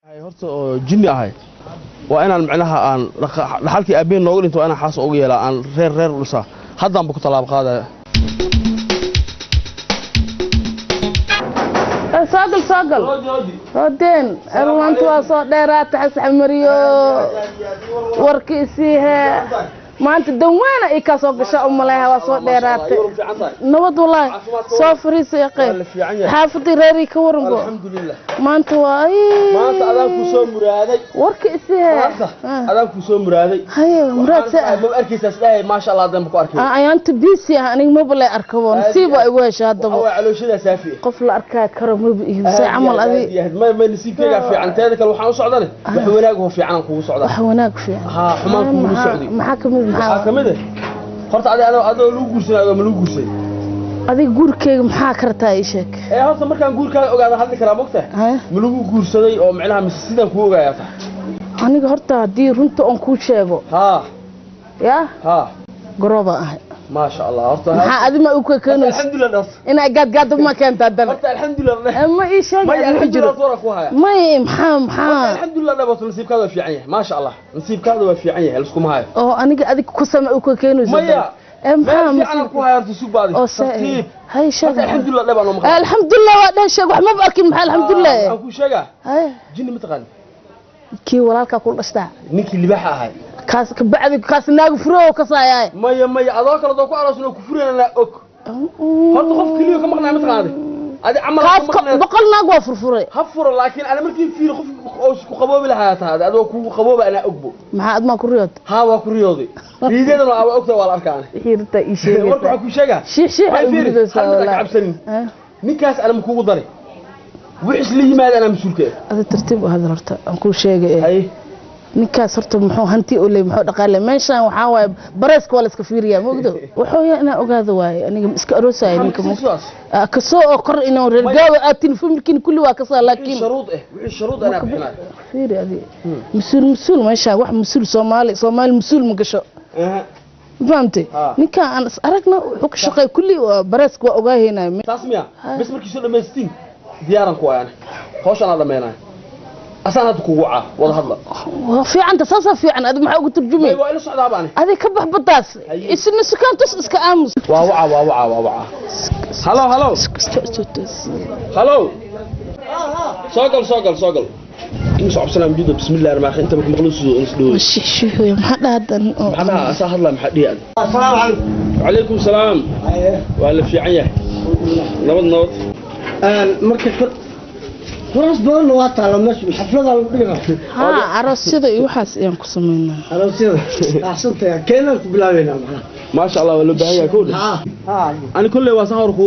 Horta oo jinni ahay waa inaan macnaha aan dhaxalkii aabbeen nooga dhinto, waa inaan xaas ugu yeelaa, aan reer reer u dhisaa. Haddaanba ku tallaabo qaadaya. Soogal, soogal rodeen maanta waa soo dheeraata. Xasxamariyo warki isiihe maanta danwaana ii kaa soo gasha u maleeha, waa soo dheeraatay. Nabad wallaahi, soo fariisa yaqeen. Xaafadii reerii ka waranbo? Alxamdulilah. Maanta waa Maanta adaan ku soo muraaday. Warka isiihe. Maanta adaan ku soo muraaday. Haye, muraad se ah? Ma arkaysaa isdhahay, maasha Allah, haddaan ku arkay. Ayaanta biisi ah, aniga maba lay arkabo, nasiib waa igu hesha haddaba. Waa calooshadaa saafi. Qof la arkaa karo maba iibsay camal adi. Ma ma nasiibkaygaa fiican. Teeda kale waxaan u socdane wax wanaag oo fiican aan kugu socdaa. Wax wanaag fiican? Haa, xumaan kugu socday. Maxaa kamid? Waxaa maxaa kamid ah horta adi adoo adoo lagu guursanaayo, ma lagu guursaday? Adiga guurkeyga maxaa kartaa, ii sheeg. Ee horta markaan guurkaaga ogaada hadli karaa, mogtahay? Haye. Ma lagu guursaday oo micnaha mise sidaan kuu ogaayaa tahay? Aniga horta haddii runta oon kuu sheego, haa, yaa haa, garoobaan ahay. Maasha Allah, horta maxaa adi ma u keenayso? Alxamdulilah horta. Inaa gaadgaado ma keenta haddana? Horta alxamdulilah. Ma ii sheeg. Maya, adi ma jiro. Alxamdulilah waran ku haya. May, maxaa maxaa? Alxamdulilah dhab, horta nasiibkaada waa fiican yahay, maasha Allah, nasiibkaada waa fiican yahay, laskuma hayo. Oo aniga adig ku sama u keenayso? Maya. Ee maxaa? Meel fiican aan ku haya horta, sug baadi. Oo tartiib. Hay, sheeg. Horta alxamdulilah dhab aan maqlay. Alxamdulilah waa dhan, sheeg, wax maba arkin, maxaa alxamdulilah? Waxaan kuu sheegaa. Hay. Jinni ma taqaani? Kii walaalkaa ku dhashtaa? Ninkii libaaxa ahay. Kaas kabacdi kaas naagu furo kasaayaay. Maya maya, adoo kale doo ku aroosna ku furayna og. Horta qof keliya ka maqnaa ma taqaani adi camal kaas ka maqnaa. 100 naag waa furfuray. Ha furo, laakiin ana markii fiiri qof oo isku qaboobi lahaa tahay, adoo kugu qabooba anaa ogbo. Maxaa admaa ku riyood? Haa, waa ku riyooday, riideedana waa ogtahay, waa la arkaa ani. Xiirta ii Marka sheegaysa. waxaan kuu sheegaa. Shiix shiix Hay ay fiiri, uridaysaa hal mid aan ka wallaahi. cabsanin. Ninkaas ana ma kugu daray, wix isla yimaada anaa mas-uulka ah. Adi tartiib u hadal horta, aan kuu sheegay ee. Hay. Ninkaas horta muxuu hanti u leeyahay, muxuu dhaqaale meeshaan? Waxaa waaye bareeska waa la iska fiiriyaa, ma ogdo? Wuxuu yahay inaan ogaado waaye, aniga iska aroosaya ninka ma sidaas. Kasoo oo kor inuu reer gaawa aatin, familkiin kulli waa kasaa wixii laakiin shuruud ah, wixii shuruud anaa bixinayo. Fiiri adi, mas-uul mas-uul meeshaan wax mas-uul Soomaali Soomaali mas-uul ma gasho. Aha. Ma fahamtay? Ha. Ninkaan aan is aragna wuxuu ka shaqeey kulli waa bareeska, waa ogaahaynaya. Taas miya bas? Markii soo dhamaystiin diyaaran ku waayaan, hawshaan aan dhameynayo, asaan hadda kugu wacaa, wada hadla. Waa fiicanta, saasaa fiican. Adi maxaa ugu turjumay? May, waa ila socdaaba ani. Adi ka bax baddaas. Haye. Isna sukaan tus, iska aamus. Waa wacaa, waa wacaa, waa wacaa. Halo, halo, halo, soo gal, soo gal, soo gal. Inuu soo cabsanaa mjuda. Bismillahi rahmaan rahiim, inta marka maqlo sidoo is dhow. Shiix shiix maxaa dhahadan? Maxaa dhahaa asaa hadlaa, maxaa dhihi adi? السلام عليكم. Calaykum salaam. Waa la fiican yahay, nabad nabad. Marka kuraas badanna waa taala meesha, xaflada lagu dhigaa. Haa, aroosyada iyo waxaas ayaan ku samaynaa. Aroosyada axsantaya keenaan ku bilaabeynaa macnaha. Maasha Allah, waa loo baahan yahay kowdha. Haa haa. Ani kolley waa saan hor ku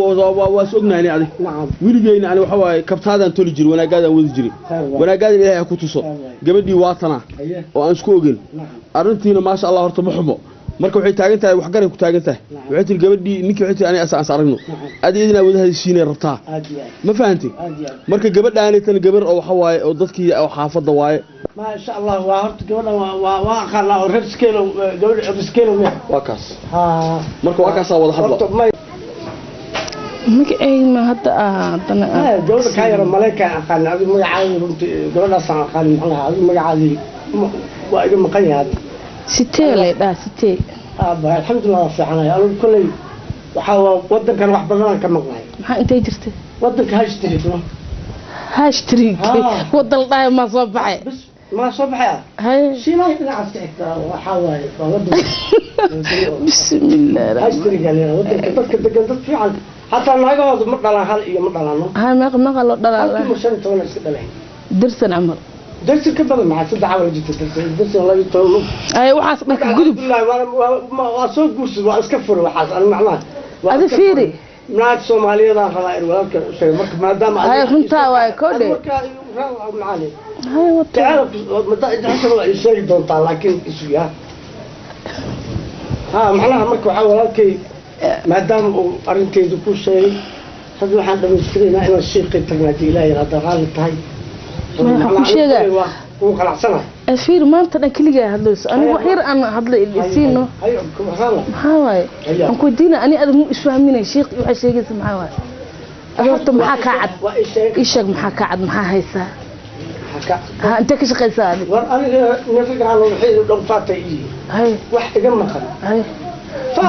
waa is ognahay ani adi. Nacam. Weligeyna ani waxa waaye kabtaadaan toli jiray, wanaagaadaan wadi jiray. Khayr waay. Wanaagaadan Ilaahay ha ku tuso. Khayr waay. Gabadhii waa tanaa Haye. oo aan isku ogeyn. Nacam. Arrintiina maasha Allah horta ma xumo. Marka waxay taagan tahay waxgaray ku taagan tahay. Waxay tiri gabadhii ninkii, waxay tiri ani asaan is aragno, adi idinaa wada hadishiinay rabtaa. Aad iyo aad. Ma fahantay? Aad iyo aad. Marka gabadhaani tan gabar oo waxa waaye oo dadkii oo xaafadda waaye. Ma sha Allah, waa horta gabadha waa aqaanaa oo reer skeelo, gabadha reer skeelo miya? Waa kaas. Haa. Marka waa kaasaa wada hadla. Horta may. Magacayga ma hadda ah haddana Haa, gabadha kaa yara maleyka aqaan, adigu magacaadii runtii gabadhaasaan aqaan macnaha, adigu magacaadii waa iga maqan yahay hadda. Sitee lay dhaha, sitee. Aaba alxamdulilah, waa fiicanay anigu. Kolley waxaa waa wadankan wax badanaan ka maqnahay. Maxaa intay jirtay? Wadanka hashtag no. Hashtag. Haa. Wadan la dhahay maa soo baxay? Bas maa soo baxay ah. Haye. Shiinaha dhinacaas ka xigta waxaa waaye waa wadanka. Bismillaah. Hashtag aa leeyahay wadanka, dadka degan dad fiican, xataa naagahooda ma dhalaan hal iyo ma dhalaano. Hay, meeqa meeqa loo dhalaa? Halkiiba 15 iska dhaleen. Dirsan camal. Darsi ka badan maxaa, saddex camal jirta darsi, darsi 12. Ay, waxaas dhanka gudub. Alxamdulilah, waa soo guursid, waa iska furay waxaas ani macnaha. Waa Adi iska fiiri. furay. Naag Soomaaliyeedaan rabaa in walaalkan u sheego marka maadaama Hay, runtaa waaye, kowdhe. Marka macali Hay wata. Jacayl waa ii sheegi doontaa, laakiin isu yaa ha macnaha. Marka waxaa walaalkay maadaama uu arrintaydu ku sheegay, hadda waxaan dhamaystiraynaa inaan shiiqii tagna haddii Ilaahay hadda raalli tahay. Waxaan ku sheegaa. Waa wuu qanacsanahay. Fiir, maanta dhan keligaa hadlayso, anigu wax yar aan hadla isiino. Hayo, waxaan Maxaa waaye? Haya. Aan ku weydiina, ani adag mu isfahminay, sheekh waxaa sheegaysa maxaa waaye? Adi horta maxaa kaa cad? Waa ii sheeg. Ii sheeg maxaa kaa cad, maxaa haysaa? Maxaa ka Ha, intee ka shaqaysaa adiga? War aniga nafagaana waxay dhan faatay iyo Hay. wax iga maqan. Hay,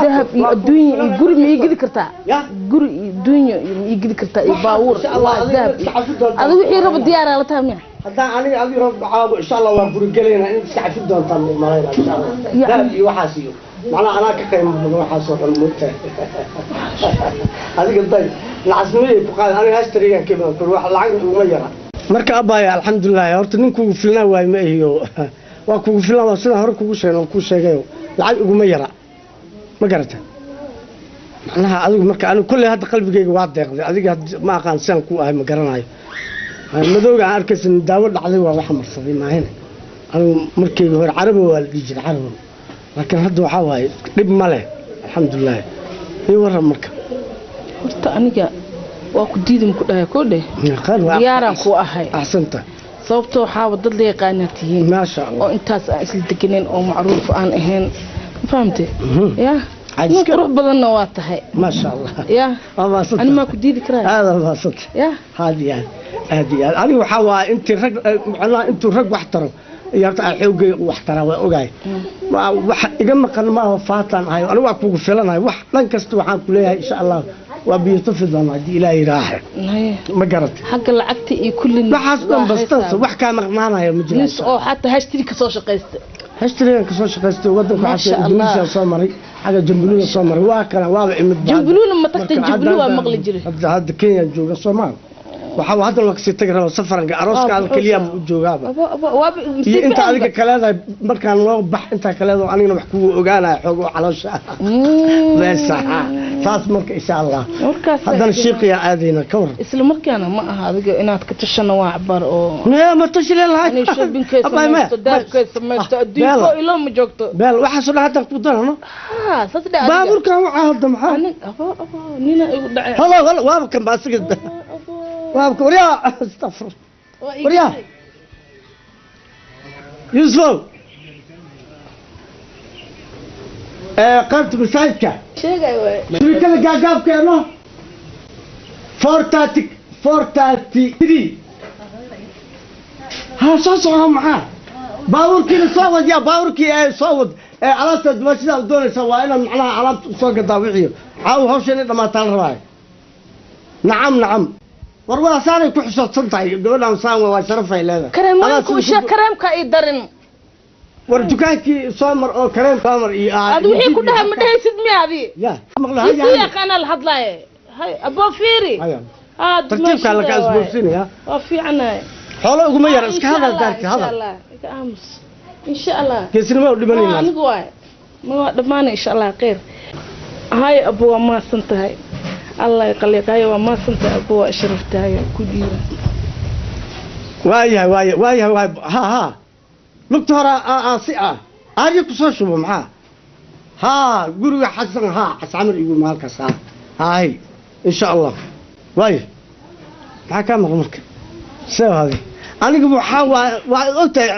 dahab iyo adduunya iyo guri ma ii geli kartaa? Ya. Guri iyo adduunyo iyo ma ii geli kartaa iyo baabuur? Insha Allah, waa adiga dahab iska cafi doontaa. Adiga wixii rabo diyaaraa la tahay miya? Haddaan aniga adiga rab caawo, insha Allah waan guri gelaynaa. In iska cafi doontaan malayna, insha Allah. Dahab iyo waxaas iyo macnaha anaa ka qiimo badan waxaas oo dhan, moogtahay. Adiga day nacasnimay ku qaad, aniga hashtarigan ka imaan karo, wax lacag uguma yara. Marka abbaaya, alxamdulilah, horta nin kugu filnaa waayo ma ihiyo. Waa kugu filnaa, waa sidaan hore kugu sheegay oo kuu sheegayo, lacag iguma yara, ma garata? Macnaha adigu marka anigu kolley hadda qalbigayga waa deeqday. Adiga ma aqaan sidaan ku ahay, ma garanayo. Madowga aan arkaysa daawo dhacday waa waxa marsaday maahine. Anigu markayga hore Carabi waa la dhihi jiray, Carabi, laakiin hadda waxaa waaye dhib ma leh, alxamdulilah. Ii waran marka. Horta aniga waa ku diidan ku dhahay koo dheh. Khayr waa. Diyaaraan ku ahay. Axsanta. Sababtoo waxaaba dad la yaqaanaa tihiin maasha oo Allah intaas aan isla deganin oo macruuf aan ahayn, ma fahamte? Ya. Caadi nin iska- qurux badanna waa tahay. Maasha Allah. Ya. Waa mahadsanta. Ani maa ku diidi karaa? Aada waa mahadsanta. Ya. Aad iyo aad, aad iyo aad. Aniga waxaa waaye intii rag macnaha intuu rag wax taro iyo horta aan xoogay wax taraa waa ogahay. Waa wax iga maqan maaha, faataan ahay anigu, waa kugu filanahay wax dhan kasta. Waxaan ku leeyahay insha Allah waa biyo tufi doona haddii Ilaahay yidhaaha. Haye. Ma garatay? Xagga lacagta iyo kulli waxaas dhan bastanta wax kaa maqnaanaya ma jiraan. Nis oo xataa hashtiri kasoo shaqaysta. Hashtrigan kasoo shaqaystay wadanka. Maasha waxaa Allah. Indonesia soo maray, xagga Jambuluuna soo maray, waa kana waaba imid ba hadda. Jambuluuna ma tagtay? Marka Jambulu waa hadda- maqli jiray. Hadda Kenya jooga Soomaal, waxaa hadda waa kasii tagi rabaa safaranka arooskaada Waa keliya buxuusaa. u joogaaba. Waaba iyo inta adiga kaleedahay markaan loo bax intaa kaleedahay anigana wax kugu ogaanaya xoog oo caloosha meesha taas. Marka insha Allah markaas haddana shiiqiyaa aadayna, ka waran? Isla markaana ma aha adiga inaad ka tashana, waa cabaar oo maya, ma tashi leelahay. Inay shoppingkay Abbaay, maya. samaysto, dahabkay samaysto, adduunko Beela. ilo ma joogto. Beel waxaasoo dhan hadda ku darano. Ha, saas dhe adiga. Baabuurkan waxaa hadda maxaa? Abo abo, nina igu dhacay. Halo halo, waaba kan baasiga. Abo. Waaba kan, waryaa, astafur. Waa iga waryaa. dhacay. Yusufow, qaybta masaajidka Sheegay waay. Shirikada gaagaabkeeno 430 433 ha soo soco. Maxaa baabuurkiina soo wad? Yaa baabuurkii ee soo wad ee alaabta dumaashidaa u doonaysa, waa inaad macnaha alaabta usoo gadaa wixii caawa hawsha inay dhamaataa la rabaayo. Nacam nacam, war waa saanay ku xisaabsan tahay gabadhan, saan waa sharafay leedahay. Kareemooyinka u sheeg, kareemka ii darin. War dukaankii soo mar oo kareem soo mar iyo Adi wixii ku dhahay ma dhehaysid miya adi? Ya. Isu yaqaanaa la hadlaaye. Hay abo, fiiri. Haya. Ah, tartiibkaa laga dumaashida waay. isboorsinaya. Waa fiicanahay. Xoolo uguma yara, iska Insha hadal Allah, daarti insha hadal. Allah. Iga aamus, insha Allah. Geesinimo u dhimanayna. Anigu waay ma waa dhammaanay, insha Allah khayr. Hay abo, waa mahadsan tahay, Allah yaqaliq. Hay, waa mahadsan tahay abo, waa sharaftahay ku dhiiba. Waayahay waaya waayahay waay ha ha, lugta hore aa si ah aarya kusoo shubo. Maxaa ha guriga Xasan ha Xascamar igu maalkaas ha haay, insha Allah. Waaya, maxaa kaa maqan marka? See hadi aniga waxaa waa ogtahay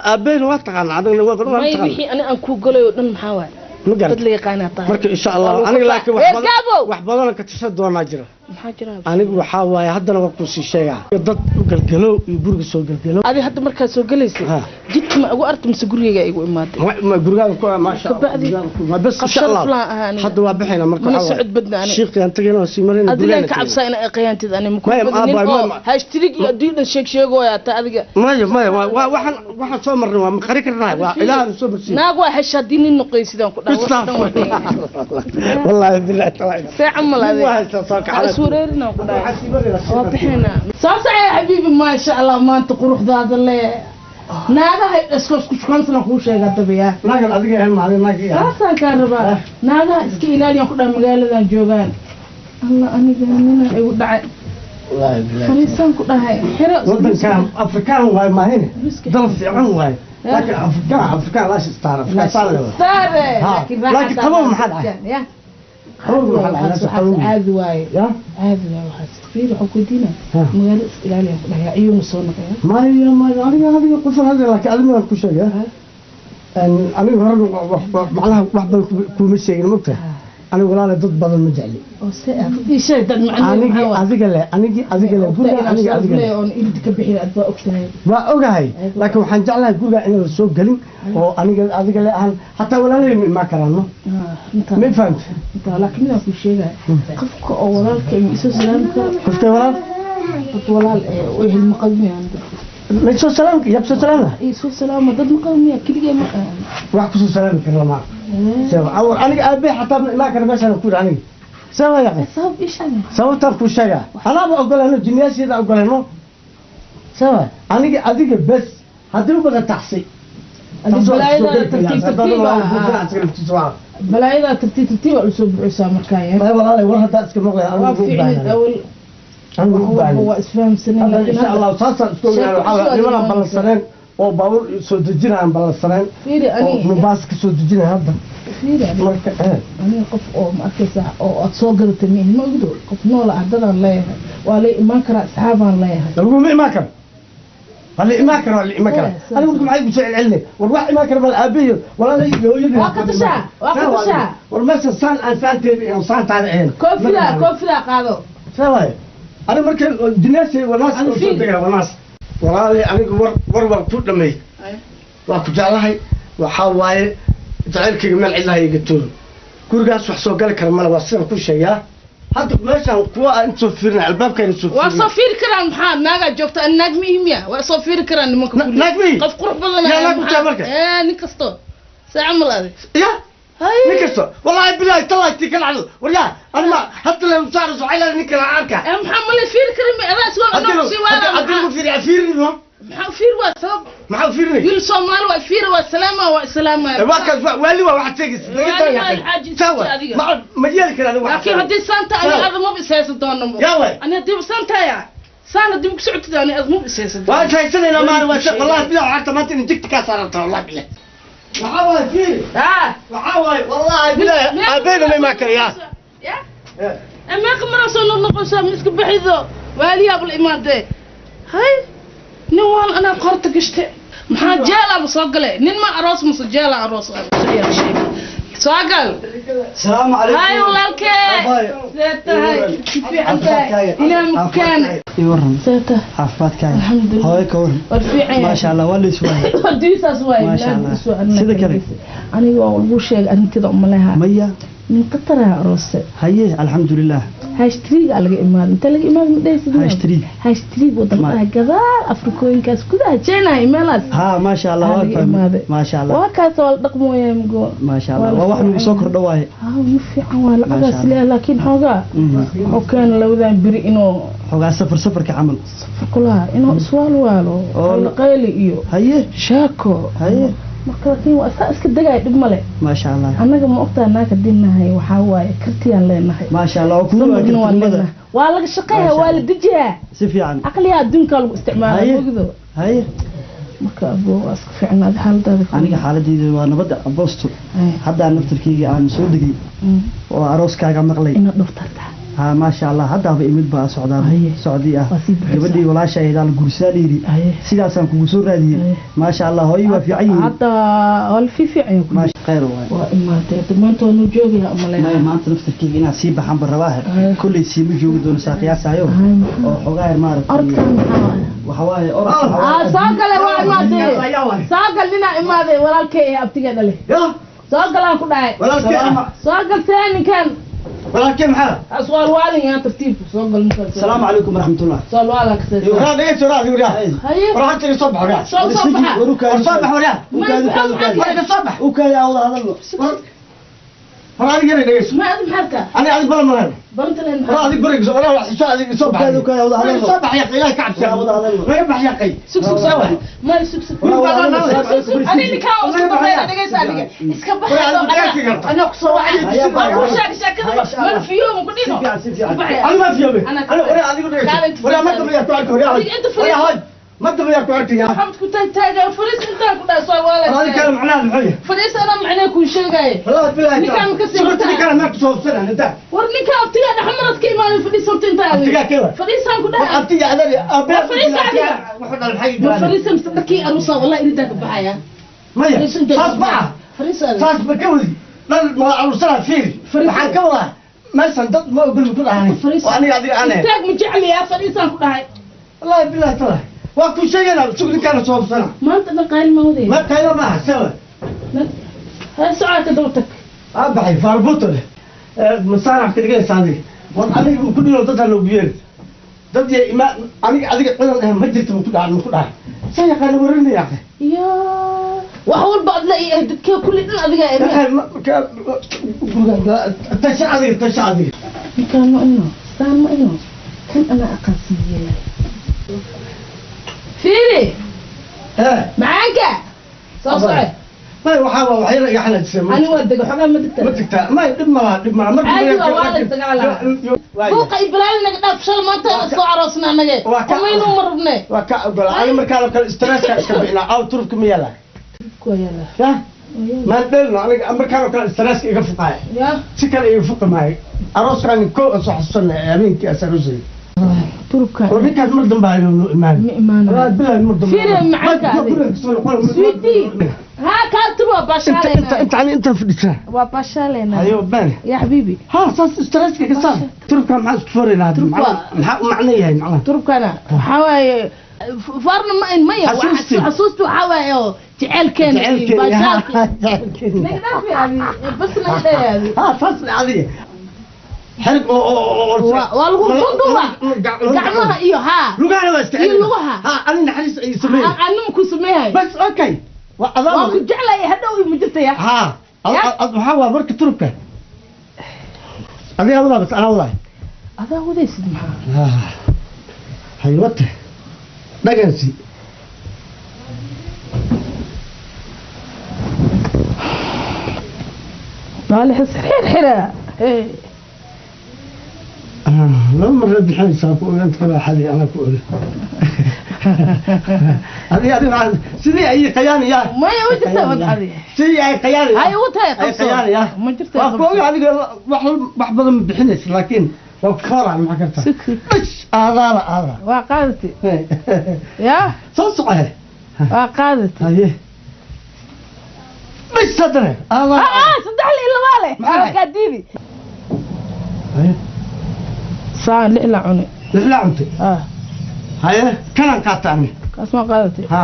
aabbeyna waa taqaana, adigna waa May taqaana. Wixii ani aan kuu galay oo dhan maxaa waay? Ma garat. Dad la yaqaanaa tahay. Marka insha Allah Waa lagu aniga qabtaa. laakiin wax Reer badan Gaabo! wax badan ka tashan doonaa jira. Maxaa jira? Anigu waxaa waaye haddana waa kusii sheegaa dad u galgalo iyo guriga soo galgalo. Adi hadda markaad soo galaysay Ha. jidka ma igu arta mise gurigayga igu imaaday? Ma gurigaaga ku maasha Allah. Kabacdi, Gurigaaga ku ma bas qof insha Allah. sharaf laan ahaa aniga. Hadda waa bixina marka Mana waxaa waaye socod badna aniga. Shiiqiyaan tagayna waa sii marayna. Adigaan Gurigana ka cabsaa ina aqyaantid ani maku Maya, badinin aabbaay, oo maya. hashtrig iyo adduun dhan sheeg sheegooyaa ta adiga. Maya maya, waa waxaan soo marnay waa ma qari karnaa, waa Ilaahay soo marsiin. Naag waa hesha haddii nin noqoy sidaan ku dhaha wax dhan waa dhan. Wallahi billahi taala. See camal Nin waa ade haystaa soo ha kacay. iswareerinaan ku dhahay. Waxaan sii maraynaa Waa shiiqan. bixinaa soo socaya xabiibi, maasha Allah, maanta quruxdaada le naagaha iska isku shukaansan kuu sheegaa dabayaa. Naagan adiga ahayn maalin naag iyo Saasaan kaa rabaa, naagaha iska ilaaliyaan ku dhaha magaaladan joogaan. Allah, aniga nina igu dhacay. Wallahi billahi. Fariisaan ku dhahay xero. Wadankan Afrikaan waay maahine. Riski. Dal fiican waay, laakiin Afrikaan Afrikaan laash istaar Afrikaan saan leedahay. Saare. Ha, laakiin qabow maxaa dhacay? Ya. Qabow maxaa dhacay? Waxaas Qabow. caadi waaye. Ya. Caadi waaye waxaas. Fiir, waxaan ku weydiinaa Ha. magaalo is ilaaliyan ku dhahay iyuuna soo noqoya. Maya maya, aniga qofan hadda, laakiin adiga waan ku sheegay. Aniga hore macnaha wax badan kuma sheegin, mogtahay. Anigu walaal dad badan ma jecli. Oo see ah ii sheeg dad macnaheedu anigi maxaa waaye? Adiga le, anigi adiga le guriga Ogtahay aniga inaan adiga sharaf le leeyahay oon irid ka bixin aad baa ogtahay. Waa ogahay, laakiin waxaan jeclahay guriga inaan la soo gelin oo aniga adiga le ahan, hataa walaalay ma imaan karaan, no. Ah, intaa Ma fahamtay? Intaa, laakiin midaan kuu sheegaya, qofka oo walaalka ima isoo salaami karo. Qoftay walaal? Dad walaal ee way hilma qabmayaan. Ma soo salaam, yab soo salaam. Isoo salaama dad ma qabmaya, keligay ma wax kusoo salaami kara lama arko. Sabab awal aniga aabbe xataa ma imaan kara meeshaan ku yidhi aniga sabab yaqin. Sabab ii sheeg. Sababtaan kuu sheegaa, anaaba ogolano, jinniyaasheeda ogolano. Sabab aniga adiga bes haddii u badan taxsi. Adiga balaayada tartiib tartiib ah, balaayada tartiib tartiib aa usoo buxuysaa markaa yar. Walaalay, war haddaa iska maqlay waa anigu u fiicnid baahnaa awal anigu u wax walba baahnaa waa isfahamsaneen, hadda laakiin insha Allah saasaan isku ogahay. Sheeko waxaa cusub nimanaan aad ballansaneen oo baabuur soo dejinayaan ballansaneen fiiri oo ani Mombasa ka soo dejinaya hadda. Fiiri ani Marka aniga qof oo ma arkaysaa oo aad soo gadatay miihi, ma ogdo qof noola ah, dadaan leeyahay, waa lay imaan karaa, asxaabaan leeyahay. Laguma imaan karo, waa la imaan karo, waa la imaan karaa. Saas. Anigu marka maxay ku soo celcelinay? War wax imaan kara bal aabayo walaalay iyo hooyadii. Waa ka tashaa, waa ka tashaa. War meesha saan aan saanteeda iyo saantaada ahayn. Koofidaa, koofidaa qaado. Saa waaye, aniga marka dinaasay wanaas Ani oo soo fiiri. degaya wanaas walaalay, anigu war war waan ku dhamay, waa ku jeclahay. Waxaa waaye jacaylkayga meel cidlaha iga tuuro, gurigaas wax soo gali kara male. Waa sidaan ku sheegaa hadda meeshaan kuwa aan soo fiirinay albaabkayna soo waa soo fiirinay. fiiri karaan, maxaa naagaa joogta? Ani naag ma ihi miya? Waa soo fiiri karaan nimanka kulli. Naag ma ihi? Qof qurux badan Yaa ayaa naag u tahay maxaa- marka? Ee, nin kasto see camal adi Ya Hay. Nin kasto, wallaahi bilahi tallahi tii ka dhacdo. War yaa anima hadda la saarayso waxay leedahay nin kale aan arkaa. Ee, maxaa ma la fiiri karin? Mi adaa iswaa haddii anoo sii waala haddii lagu maxaa fiiriya fiirin no. Maxaa u fiiri? Waa sabab. Maxaa u fiirinay? Wiil Soomaali waa fiiri, waa salaama, waa islaama. Waa kaas, waali waa waxaad sheegaysa. Waali waa xaaji Sawa. adiga. Ma yeeli kara aniga. Laakiin haddii saanta ani Sawa. ada maba ishaysan doono. Yaa waay. Ani haddii saantaya saan haddii ku socotid ani ada maba ishaysan doono. Waan shaysanaynaa maana waa wallahi bilahi lacagta maanta in jigta kaa saaranta, wallahi bilahi. Waxaa waaye fiiri, ah waxaa waaye wallahi bilahi aabayna ma imaan kara yaa. Ya meeqa maraa soo noqnoqosaa? Ma iska bixido waaliyaaba la imaadee. Hay, nin waan anaa qoorta gashte, maxaa jeelaaba soo gale? Nin ma aroos mase jeela aroos soo gal. السلام عليكم. Hay walaalkee, see tahay? Si fiican tahay? Ilaah ma ku keene. ii waran. See tahay? Caafimaadkaaga? Alxamdulillah. Hooyo ka waran? War fiican yahay. Maasha Allah, waa la iswaayay. Hadiisaas waay. Maasha Allah. Sida kale. Aniga waa lagu sheegay arrintida umaleha. Maya. Nin qataraha aroose. Haye, alxamdulilah. Hashtriga laga imaado, inta laga imaado ma dhehaysid? Hashtrig. Hashtrig wadamadaha gadaal Afrikooyinkaas gudaha China iyo meelahaas haa, maasha Allah, aa waa laga fahmay. imaaday. Maasha Allah. Waa kaas, waa la dhaqmooyaa mugo. Maasha Allah, waa wax nagu soo kordho waaye. Haa, mu fiican waa lacagaas Maasha Allah. leeyahay, laakiin xoogaa wuxuu keena labadan beri inuu xogaa safar, safarka camal. Safar kulaha inuu iswaalwaalo Oo qayli iyo haye sheeko. Haye. Marka laakiin waa saa iska degaya, dhib male. Maasha Allah. Annaga ma ogtaa naaka dinahay, waxaa waaye kartiyaan leenahay. Maasha Allah, waa kuwa samirna waan kartinimada. leenahay, waa laga shaqeeyaa, Maasha waa la Allah. dejiyaa. Si fiican. Caqliga adduunkaa lagu isticmaalaa. Haye. Ogdo. Haye. Marka abo, waa iska fiicnaad xaaladaada ka Aniga xaaladeyda waa nabadda aboosto. Haye. Haddaa naftarkeyga aan soo degay oo arooskaaga maqlay. Inaad dhowrtartaa. Haa, maasha Allah, haddaaba imid baa socdaa. Haye. Socdii ah. Waa sii buuxsaa. Gabadhii walaasha aydaa la guursadaa la yidhi. Haye. Sidaasaan kugu soo raadiyey. Haye. Maasha Allah, hooyo waa fiican yihiin. Hadda waa la fiifiican yahay. Maasha, khayr waay. Waa imaatay hadda, maanta waa nuu joogayaa umaleynaa. Maya, maanta naftarkeyga inaad sii baxaan ba rabaahe. Haye. Kolley siima joogi doono saa qiyaasayo. Haye, maxaa? Oo xogaa yar maaragtay. Orodkan maxaa waaye? Waxa waaye orodka waxaa aa waaye. Soo gale, waa imaatay. Ayaa waay. Soo gal, ninaa imaaday, walaalkay ee abtigee dhale. Ya Soo galaan ku dhahay. walaalkee? Soo gal, see ninkan. Walaalkee maxaa? Aswaalwaalin yaa, tartiib soo gal ninkan. Asalaamu calaykum waraxmatullah. Soo kasee. Waraa dhegeyso, waraa adigu waraa. Haye. Waraa hanta iga soo bax waraa. Soo soo baxa. War soo bax waraa. Ukaadi, ukaadi, ukaadi. War iga soo bax. Ukaadi, aan wada hadalno. War adiga yar dhegeyso. Ma adi maxaa taa? Ani adig balan malan. Balanta leen Waraa maxaa? adig guriga soo waraa, wax soo adig soo bax. Ukaadi, ukaadi, wada War iga hadalno. soo bax yaqay, ilaahay ka cabsi. Wada hadalno. Naga bax yaqay. Sug sug soo ma sug sug. War waa la Sug sug, ani ninkaan waa isku baxaya, dhegeysa adiga iska War adigu baxaya. gaarka garta. Anaa ku soo wacay. Haye, Waa ku haye. sheeg sheekada. Haye, insha Allah. Man fiyo ma ku dhino. Si fiican, si fiican. Baxaya. Ani ma fiyobe. Ana- Ani waraa adigu dhegeyso. Kaalinta Waraa ma dambe yaa ku arki waraa. Adiga inta fadhiiso. Waraa hay. Ma dambe yaa ku arki yaa. Maxamed ku taag taagan, fariis intaan ku dhahay soo War adiga kale waalay. macnaha muxuu yahay? Fariis anaa macnee kuu sheegaya. Wallahi billahi. Ninkaan ma ka sii Suurta wataa? ninkaan ma ku soo hubsanaa inta. War ninka abtiga dhaxmarad ka imaaday, fadhiis horta intaa. Abtigaa kewa? Fadhiisaan ku War dhahay. abtiga adar abee. War fadhiisa adiga. Wuxuu dhalay maxay Ma galaan? fadhiisa mise dharkii aruusa, wallahi iridaa ka baxaya. Maya. Fadhiis intaa. Saas ma ah. Fadhiisa adiga. Saas ma ka wadi. Dhan ma aruusana fiiri. Waxaan ka wadaa meeshan dad ma ogol ku dhahanay. Waa aniga adiga aan Istaag, ma jecliyaa, fadhiisaan ku dhahay. Wallaahi billahi taala waa ku sheegaynaa, sug ninkaana soo hubsana. Maanta dhan qayl ma wadaya. Ma qaylo maaha sewa. Ha socota, daba tag. Waa baxay faarbuuto leh masaanax ka dhigaysa adiga. War aniga ku dhilo dad ha loogu yeeri dad ya ima aniga adiga ciidan eh ma jirto ku dhahan ma ku dhahay saa yaqaana warinaya akhi. Ya wax walba adla ii ah, dadkee kulli dhan adiga eh. Tasha adiga, tasha adiga. Ninkaan ma ino saan, ma ino kan anaa aqaansan yeelay. Fiiri macaanka soo soce. May waxaa waa waxyar iga xanaajisay. Ani waa dega xogaa, ma degta? Ma tagtaa? May dhib malaha, dhib malaha. Marka Caadi waa, waa la dagaalaa. Buuqa iyo balaali naga dhaaf, shal maanta soo aroosna anage. Kumaynu ma rabne. Waa ka ogola ani markaa oo kale stresska iska bixinaa. Aw turubka ma yaala? Kuwa yaala. Ya maan dheelno aniga markaan oo kale stresska iga fuqaaya. Ya si kale iga fuqi maayo arooskaan ko soo xasuusana habeenkii as aroosay. Turubka. War ninkaas mar dambe ayuu noo imaan. Ma imaanayo. Wallaahi billahi mar dambe. Fiiri macaanka adiga. Sweetie ها كاتب inta باشالينا. Inta ani inta fadhisaa. وباشالينا. Hayo baan. يا حبيبي. Ha saas stresska ka saar. Turubka maxaa isku faraynaa hadda? Turubka. Maxaa u macno yahay macnaha? تربكنا waxaa farna ma in maya. Xasuusti. Xasuustu waxaa waaye oo jecelkeena iyo baashaalka. Jecelkeena. Naga dhaafi adi bas, naga dhaafi. Ha saas adiga xarig oo oo Waa lagu dunduba gacmaha iyo haa. Lugahana waa iska Iyo lugaha. Ha ani naxariis ay sameeyay. Anuma ku sameeyahay. Bas okay waa adaa. Waa ku jeclaya hadhow ima jirtaya. Ha Ya. waxaa waa marka turubka adiga wadaa, bas anaa wadaay. Adaa wadaysid maxaa? Haywata dhagansi. Maalix xir xira. Laba marna bixinaysaa ku ogaan kala xadi anaa ku oga adiga adiga sidii ay qayaanaya. Maya u jirtaa wad adi. Sidii ay qayaanaya. Hay u tahay ay qabso. Qayaanaya. Ma jirtaa waa ku oga adiga wax wax badan ma bixinaysa laakiin waa ku fooraan maxaa kartaa. Sug sug. Bas aadaala aada. Waa qaadati ya. Soo socohe. Waa qaadati. Haye bas haddana aadaala. Ah, saddex la ilaa leh. Maxaa? Kaa diidi. Haye. Saan lixla cune. Lixla cuntay. Ah. Haye kanaan qaata ani. Kaas ma qaadatay? Ha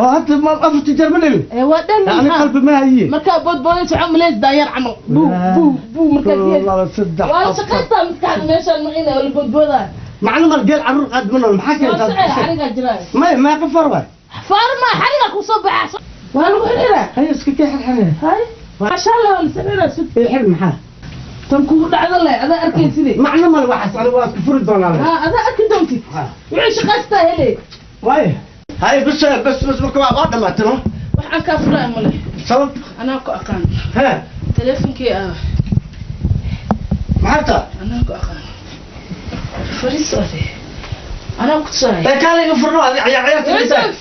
oo hadda ma afarta jeer ma dhelin. Ee waa dhan. Yani qalbi ma haye. Markaa boodboodaysa waxaa umaleys daanyeer camal buu buu buu markaa Kow, laba, saddex, waa afar. Shaqaystaa maskaxda meeshaan ma ina wala boodboodaa. Macno mal geel carruur qaad ma nool maxaa Waa keentaa? socay xarigaa jiraa. May meeqa far waay? Faarma xarigaa kusoo baxa, waa lagu xirxiraa. Haye iska kee xirxire. Hay maasha allah, waa la sixira sug. Ee xir maxaa? Tan kugu dhacda leh adaa arkayside. Macno mal waxaas aniga waa iska furi doonaa Ha adaa arki doontid. Ha. Wixii shaqaystaa hele. Waay haye bas bas bas marka waa dhamaatay no. Waxaan kaa furaa male. Sabab? Anaa ku aqaan. He. Teleefonkii ah. Maxaa taa? Anaa ku aqaan, fariiso ade, anaa ku tusaaya. Ee kaale iga furno adiga ciyaar ciyaarta. Yusuf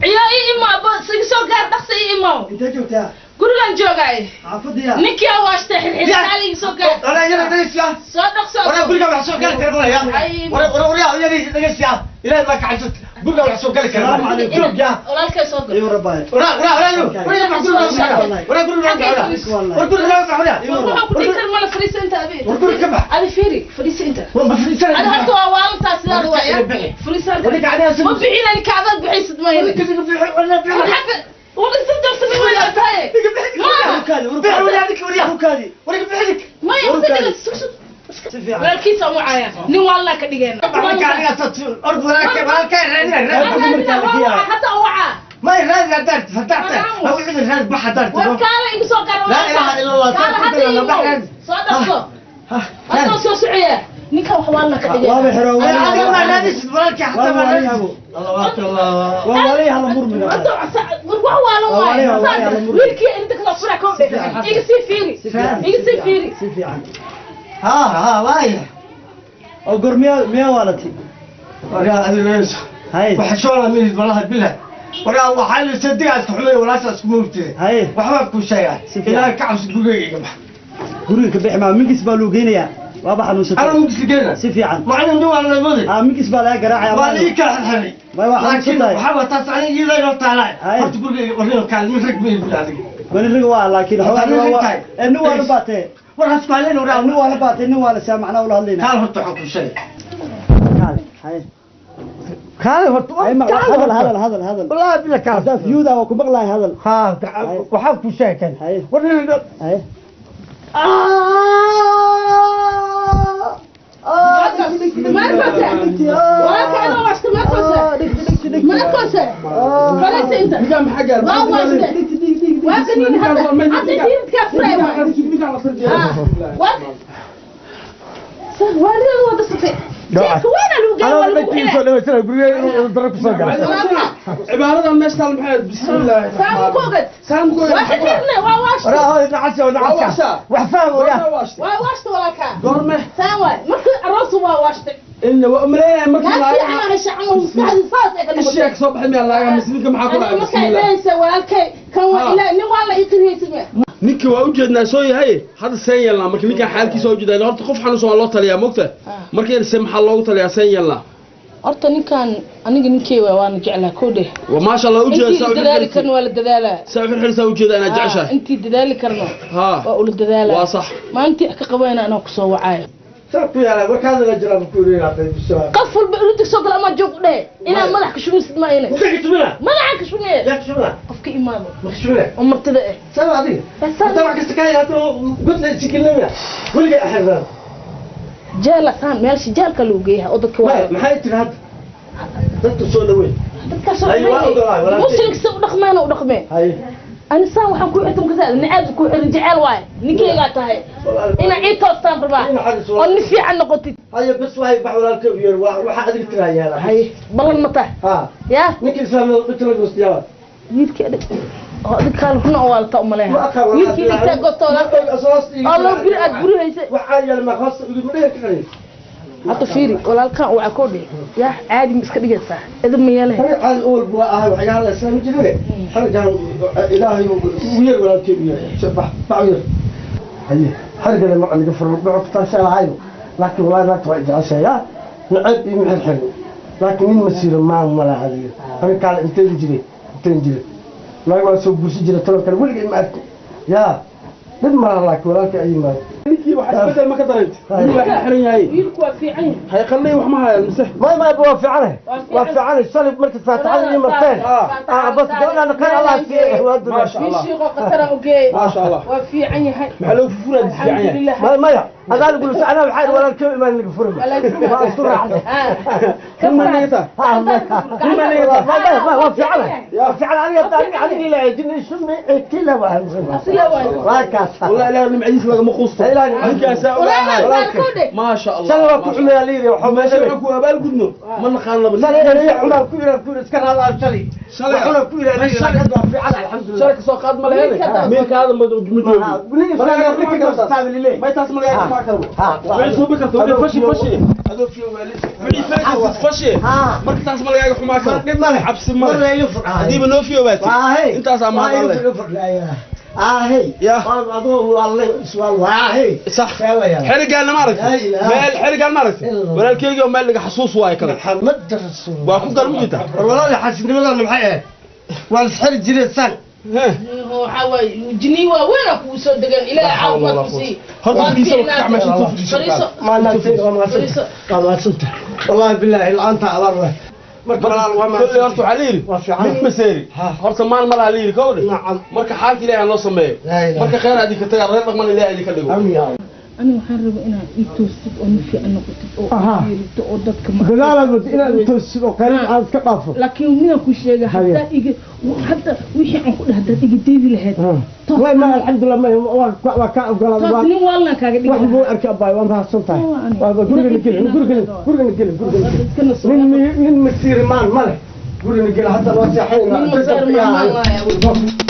ciyaa ii imaa ba iga soo gaar, dhaqsa ii imaw. Intee joogtaa? Gurigaan joogaay. Xaafadiya. Ninkii aa waashtay xirxir, kaale iga soo gaar. Wala yara dhageysiya. Soo dhaqso. Wala guriga wax soo gali kara malaya. Ay. Wala wala wala yara dhageysiya, ilaahay ma ka cabsat, guriga wax soo gali kara Salaamu calaykum. joog ya. Walaalkay soo gal. Iyo rabbaay. Wala wala wala wala wala guriga wala wala guriga wala wala Waxaan ku dhihi kar male, fariiso inta abi. War guriga ka bax. Adi fiiri, fariiso inta. War ma fariisanay. Adi horta waa waalantaa sidaada waaya. Bixi. Fariiso. War ninka adiga Ma bixin ani, kacdaad bixaysid ma helin. Bixi. War inta jarta ma tahay Warkaadi. Maya inta dhiga, sug sug. Si fiican. Walaalkiisa u caaya nin waalnaa ka dhigeen. Hadda wacaa. War kaale igu soo gaar. Laa ilaaha illa Allah. Kaale hadda ii imow. Soo dhaqso, hadda soo socaya ninka wax waalna ka dhigeen. Waaba xiro. Waa waalay hala murmiga. Wax waalan waaye wiilkii inta kasoo fura kowdhe, iga sii fiiri, iga sii fiiri. Si fiican. Oo goor miyaa miyaa waalatay? Haye. Haye. Waxbaan kuu sheegaa. Si fiican. Ilaahay ka cabsi, gurigayga iga bax. Guriga ka bixi maa, minkis baa loo geynayaa. Waaba xanuunsatay. Anaa mugis geena. Si fiican. Macallin nin waa la waday. Ah, minkis baa laga garaacaya. Waa la ii kala xirxiray. Ma waa laakiin xanuunsan tahay. Waxaa waa taas aniga iyada inoo taalaa. Haye. Horta gurigayga warriyo kaalmin rag ma iibin adiga. Wani waa laakiin xogaa nin waa la baatay war hasku haleen waraa nin waa la baatay nin waa la saamacnaa ula hadlaynaa kaal horta waxaan ku sheegay kaal hay kaal horta hadal hadal hadal hadal wallahi bila kaal hada fiyuda waa ku maqlaay hadal ha waxaan ku sheegay war nin hay عبارة عن ماشي المحل بسم الله سام سام واحد وحفاهم وياه واشت ولا كان قرمه سام مركز الراس واشت إنه وأمرين مركز لا في عمل شعمه مستعد صاص الشيخ صبح من الله يا مسلمك معاك بسم الله walaalkay kan waa ilaa nin waa la iqiriyay ninkii waa u jeednaa soo yahay hadda seen yeelnaa marka ninkan xaalkiisa u jeedaa horta qof xanuunsan waa loo taliyaa moogta marka se maxaa loogu taliyaa seen yeelnaa horta ninkan aniga ninkey waana jeclaa koodhe wa maasha Allah u jeedaa intii dadaali karno waa la dadaalaa saa xirxirsaa u jeedaa inaa jeceshahay intii dadaali karno waa ula dadaalaa waa sax maalintii ka qabayna anaa kusoo wacaayo qof walba inuu soo galo ama joog dheh inaa madax ka shumisid ma inay madaxa ka shumiye qofka imaado oo martida eh jaala saan meelsha jaalka lagu geeyaha oo dadka waa maxay tiri hadda dadka soo dhaweyn dadka soo dhaweyn muslimka si u dhaqmaan u dhaqmeen أنا سام وحن كل حتم كذا نعاد كل رجال واي نكي لا تهاي إنا عيد توستان ربع ونفي عن نقطتي هاي بس وهي بحول الكبير وروح أدري ترى يا هاي بالله المطه ها يا نكي سام قلت لك مستيا ويلك هذا كان كنا أول طقم لها ويلك اللي تقطع الله بير أدبره هيس وحاجة لما خاص يقول لك كذا حتى فيري ولا كان وعكودي يا عادي مسك دقيقة إذا ما يله عاد أول بوا وعيال الإسلام جديد حرجة إلهي وير ولا كبير شبح بعير هي حرجة لما عندك فرق بعك تنسى عايو لكن والله لا توجع شيء نعب يمحل حلو لكن من مسير ما ولا هذه أنا قال أنت تجري تنجري لا يقول سوق برسجل ترى كان ولد ما يا لما لك ولا كأي ما ninkii waxa isbedel ma ka dareentay wiil waa xiran yahay wiilku waa fiican yahay hay qalay wax ma hayo mise ما waa fiican waa fiican shalay markii faataxada marteen bas gabadha khayr Allah siiyo waa ma sha Allah shiiqo qatara u geey ma sha Allah waa fiican yahay maxaa loo furaa fiican yahay maya hada lagu ana waxay walaalkay imaan laga furin ma suraac kuma niyata kuma niyata waa fiican waa fiican aniga aniga ila jinni shumi kila waa waa kaas wallahi ilaahay nimcadiisa laga quusto ما شاء الله سلام ku xumeeyaa liiri waxa meesha ku abaal gudno ma naqaan laba shalay xuna ku yiraahdo ku iska raad shalay shalay xuna ku yiraahdo fiican alxamdulillah shalay soo qaad ma leeyahay meelkaada ma joogo ma taas ma leeyahay ma karo way soo bikarto fashi fashi adoo fiyo waalid wixii fashi marka taas ma leeyahay xumaa karo cabsi ma hadii ba noo fiyo waati intaas ama hadalay آهي يا أضوه والله سؤال واهي صح حرقان ما عرفت مال حرقان ما عرفت ولا الكيجو مال لك حصوص واي كذا محمد رسول واكو قال مجيتا والله حاسس والله محي والسحر جري سان هو حواي جنيوة وين اكو سو دغن الى عاومad ku sii horta fadhiiso ka meesha intuu fadhiiso ما ما ما سنت والله بالله الان تعال marka kulli horta waxaa la yidhi mid maseeri horta maal ma laha la yidhi kowdhe marka xaalka ilaahay ha noo sameeyo marka khayr adii ka taga reer dhaqman ilaahay idinka dhigo أنا waxaan rabaa inaad ii toosid oo nin fiican noqotid oo fiirito oo dadka dadaalaad wad inaad i toosid oo khayr aad iska dhaafo laakiin midaan ku sheega hadaa iga hadda wixii aan ku dhahay hadaad iga deedi lahayd wallahi ma alxamdulillah ma waa ka ogolaaday toos nin waalna kaaga dhigi wax buu arkay abaay waa mahadsan tahay waa guriga geli guriga guriga geli guriga nin nin masiir maan male guriga geli hadda waa seexayna nin masiir maan